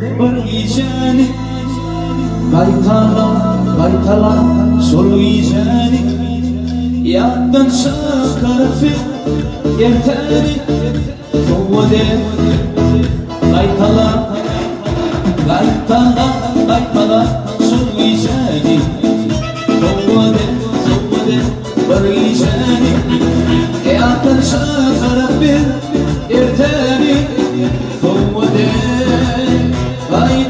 bir gijäni Gaýtala, gaýtala şol gijäni Ýatdan çykaryp biz ertäni Sowat et, gaýtala, gaýtala, gaýtala şol gijäni Sowat et, sowat et bir gijäni Ýatdan çykaryp biz ertäni Sowat et, gaýtala.